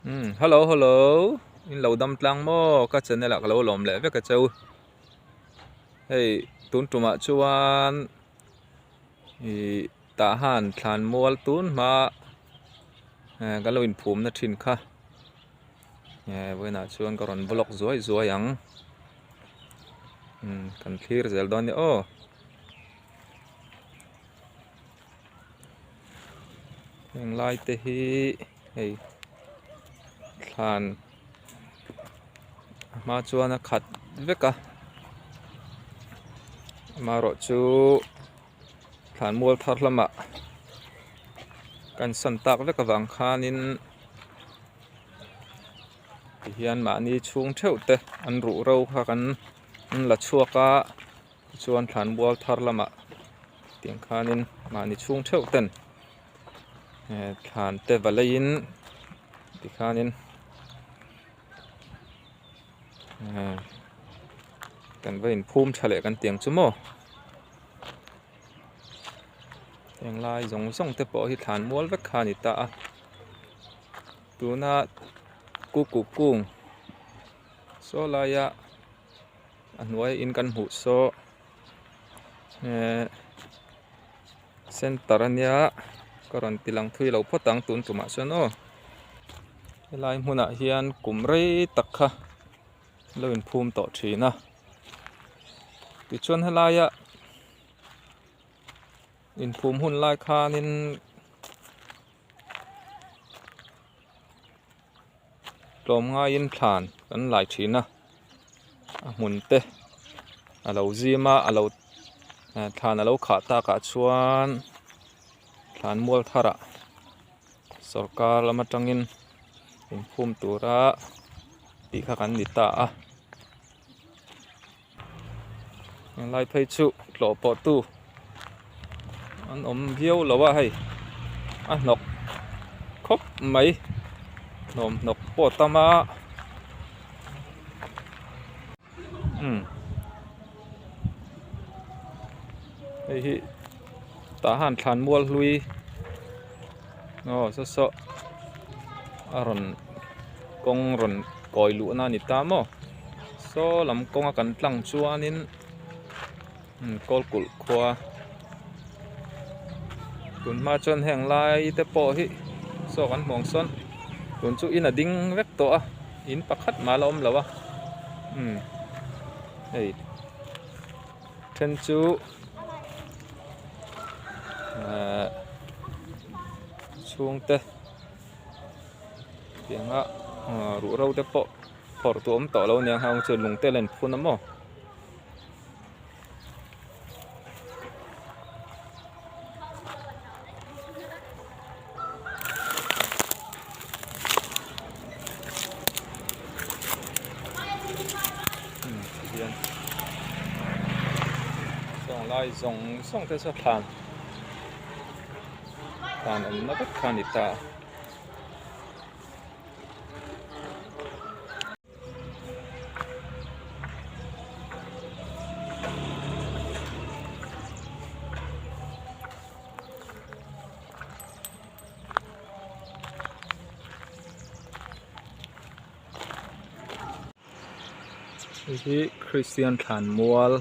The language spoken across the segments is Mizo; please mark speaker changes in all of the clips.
Speaker 1: Umm hello hello in lo dam tlang maw ka channel ah ka lo lawm leh vek a cheu hei tun tumah chuan ih tah han thlan mual tun hma eh kan lo inphum na thin kha eh vawiinah chuan ka rawn vlog zuai zuai ang umm kan thlir zel dawn nia aw. Heng lai te hi hei thlan a hma chuan a khat vek a amaherawhchu thlan mual thar lamah kan san tak vek avang khanin tihian mahni chhung theuh te an ruh ro kha kan la chhuak a. Tichuan thlanmual thar lamah tiang khanin mahni chhung theuh ten eh thlan te va leiin tikhanin eh kan va inphum tha leh kan tiang chu maw heng lai zawng zawng te pawh hi thlanmual vek kha a ni ta a tuna kuku kung saw laia. A hnuai in kan hmuh saw ehh center ania ka rawn ti lang thui lo phawt ang tun tumah chuan aw helai hmunah hian kum rei tak kha lo inphum tawh thin a tichuan helaia inphum hun lai khanin. Tlawmngaiin thlan kan lai thin a, a hmun te a lo zim a a lo thlan a lo khah takah chuan thlan mual tharah sawrkar lam atangin inkhum tura tih kha kan ni ta a helai phei chu tlawh pawh tu an awm viau lo a hei a hnawk khawp mai hnawm hnawk pawh a tam a umm hei hi tah han thlan mual hlui aw saw saw a rawn kawng rawn kawi luh na a ni ta maw. Saw lam kawnga kan tlang chuanin kawl kulh khua tun hma chuan heng lai te pawh hi saw kan hmuh ang sawn tun chu in a ding vek tawh a in pakhat mah la awm lo a umm hei then chu ahh chhungte tianga ruhro te pawh. Phawrh tu awm tawh lo ania hang chu lung te a la inphun a maw. Tihian sawng lai zawng zawng te chu thlan thlan awmna vek kha a ni ta. Hei hi Kristian thlan mual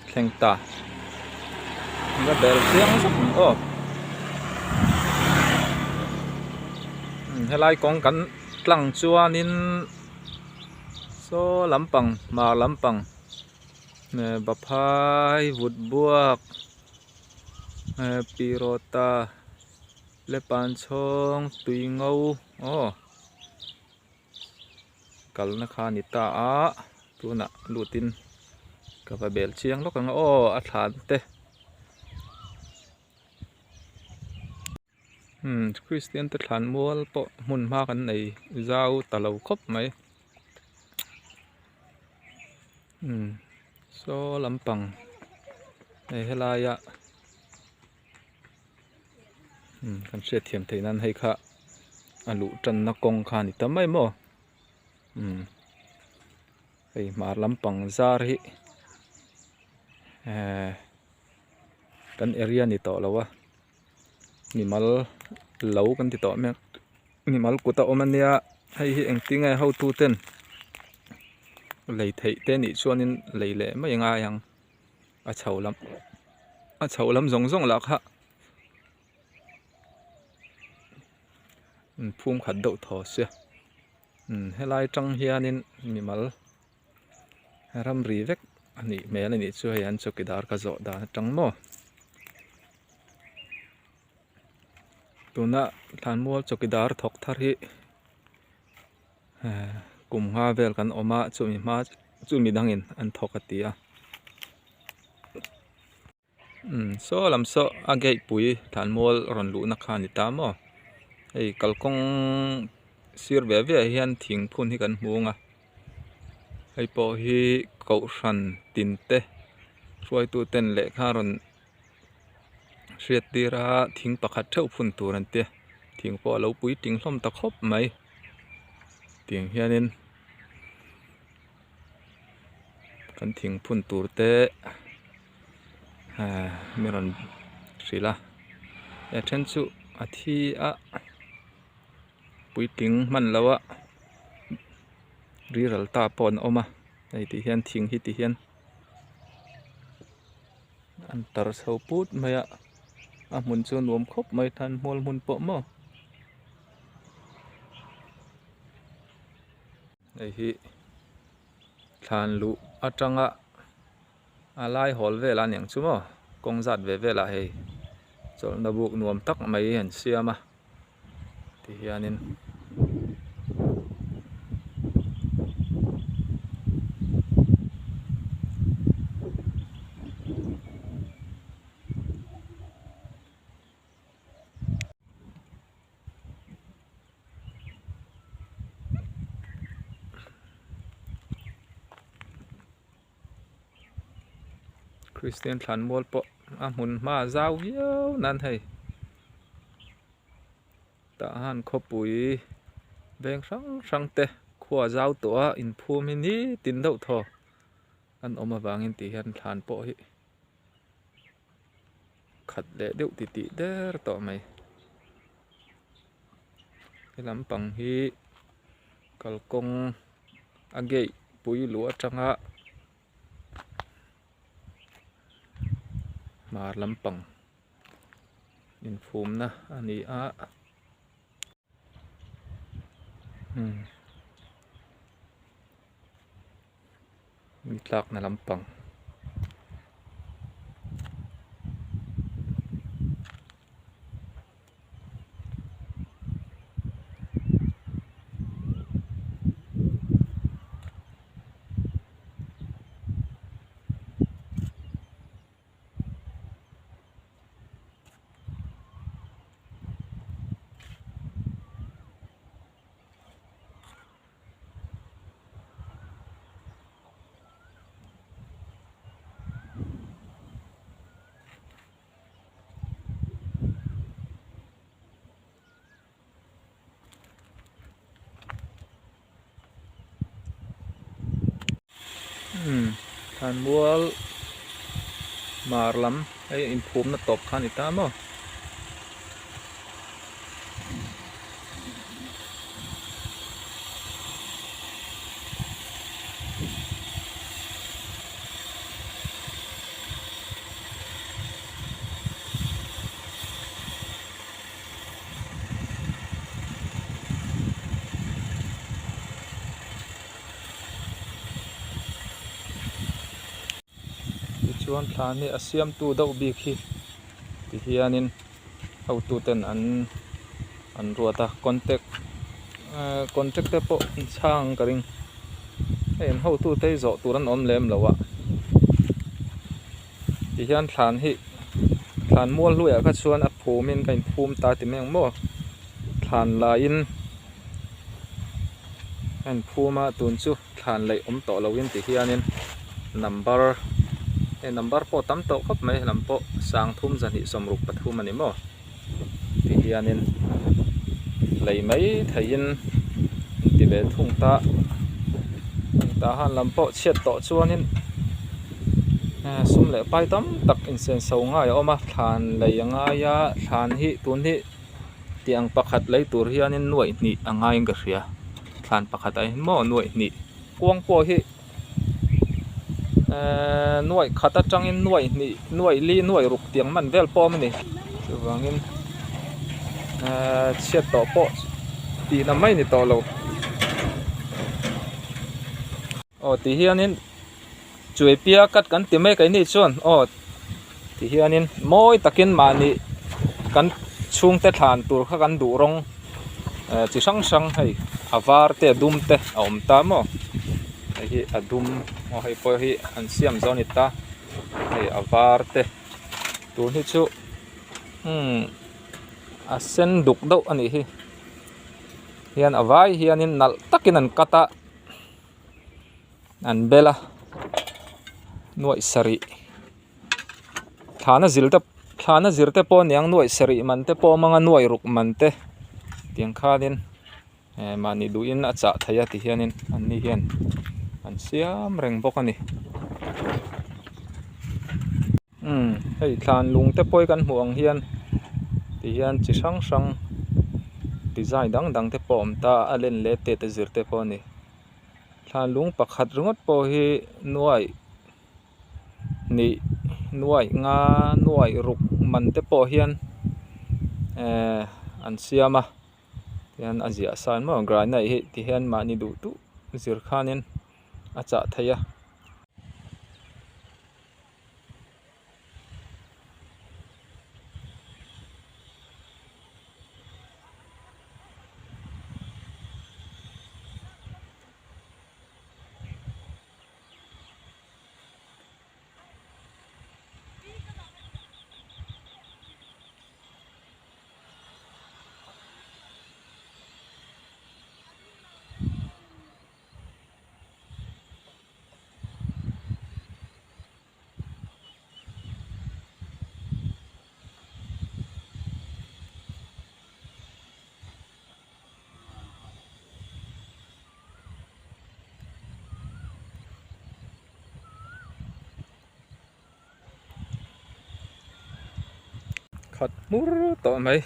Speaker 1: thleng ta la bel chiang zet ang aw helai kawng kan tlang chuanin saw lampang hmar lampang baphai vut buak pirawta lepanchhawng tui ngo aw. Kalna kha a ni ta a tunah lutin ka va bel chiang lawk ang a aw a thlan te umm Kristian te thlan mual pawh hmun hma kan nei zau ta lo khawp mai umm saw lampang hei helaia umm kan hriat thiam theih nan hei kha a luh tanna kawng kha a ni ta mai maw umm hei hmar lampang zar hi ehh kan area a ni tawh lo a mimal lo kan ti tawh mek. Mimal kut a awm a nia hei hi engtin nge hotu ten lei theih te nih chuanin lei leh mai ngai ang a chho lam a chho lam zawng zawng lah kha phum khat deuh thaw sia helai tang hianin mimal ramri vek a nih hmel a nih chu hei an chawkidar ka zawh dan atang maw. Tuna thlanmual chawkidar thawk thar hi kum nga vel kan awm a chumi hma chumi dangin an thawk a ti a umm saw lam saw a gate pui thlanmual rawn luhna kha a ni ta maw hei kalkawng sir ve ve ah hian thing phun hi kan hmu ang a hei pawh hi kohhran tin te hruaitu ten lehkha rawn. Hriat tir a thing pakhat theuh phun tur an tia thing pawh a lo puitling hlawm ta khawp mai tiang hianin kan thing phun tur te ahh mi rawn hrilh a a then chu a thi a puitling hman lo a riral ta pawh an awm a hei tih hian thing hi ti hian. An tar chho put mai a a hmun chu nuam khawp mai tan hmual hmun pawh maw hei hi thlan luh atanga a lai hawl vel a niang chu maw kawng zat ve velah hei chawlhna buk nuam tak mai an siam a. Tihianin Kristian thlanmual pawh a hmun hma zau viau nan hei. Tah han khawpui veng hrang hrang te khua zau tawh a inphum hi nitin deuh thaw an awm avangin tih hian thlan pawh hi khat leh deuh titih der tawh mai. He lampang hi kalkawng a gate pui luh atanga hmar lampang. Inphumna a ni a umm mi tlakna lampang. Umm thlanmual mar lam hei inphumna tawp kha a ni ta maw. Tichuan thlan hi a siamtu deuh bik hi ti hianin hotuten an an ruat a contact ehh contact te pawh an chhang ka ring hei an hotute hi zawh tur an awm lem lo a tihian thlan hi thlan mual hluaiah kha chuan a phumin ka inphum ta ti mai ang maw thlan laiin a inphum a tun chu thlan laih awm tawh loin ti hianin number hei number pawh tam tawh khawp mai lam pawh sangthum zahnih sawmruk pathum a ni maw ti hianin lei mai theihin an ti ve thung ta tah han lam pawh chhiat tawh chuanin sum leh pai tam tak insenso ngai a awm a thlan lei a ngai a thlan hi tun hi. Tiang pakhat lei tur hianin nuaih hnih a ngaiin ka hria thlan pakhat ah hian maw nuaih hnih kuang pawh hi ehh nuaih khat atangin nuaih hnih nuaih li nuaih ruk tiang man vel pawh a awm a ni chuvangin ehh chhiat tawh pawh tihna mai ni tawh lo aw ti hianin Chuaipia cut kan ti mai keini chuan aw ti hianin mawi takin mahni kan chhungte thlan tur kha kan duh rawng eh chi hrang hrang hei a var te a dum te a awm ta maw hei hi a dum aw hei pawh hi an siam zo a ni ta hei a var te tun hi chu umm a sen duk deuh a nih hi hian a vai hianin nalh takin an cut a. An bel a nuaih sarih thlana zil te thlana zir te pawh aniang nuaih sarih man te pawh a awm ang a nuaih ruk man te tiang khanin eh mahni duhin a chah theih a tihianin anni hian an siam reng bawk a ni umm hei thlan lung te pawh hi kan hmuh ang hian tihian chi hrang hrang design dang dang te pawh a awm ta a len leh tet a zir te pawh a ni. Thlanlung pakhat ringawt pawh hi nuaih hnih nuaih nga nuaih ruk man te pawh hian ehh an siam a tihian a ziah san maw granite hi tihian mahni duh duh zir khanin a chah theih a. Khat hmur tawh mai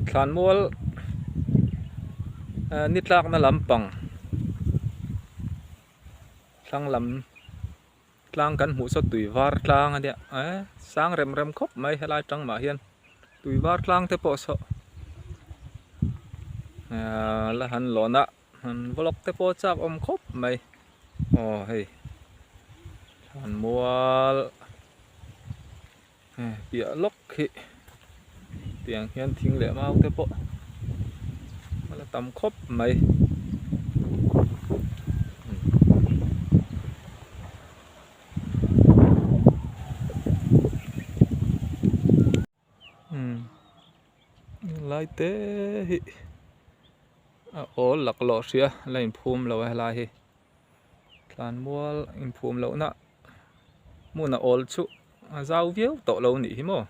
Speaker 1: thlanmual ni tlakna lampang thlang lam tlang kan hmuh saw tui var tlang a nia eh sang rem rem khawp mai helai tang mah hian tui var tlang te pawh saw ahh la han lawn a han vlog te pawh chak awm khawp mai aw hei thlanmual piah lawk hi tiang hian thing leh mau te pawh a la tam khawp mai. Lai te hi a awl laklawh hria la inphum lo a helai hi thlanmual inphum lohna hmun a awl chu a zau viau tawh lo a nih hi maw.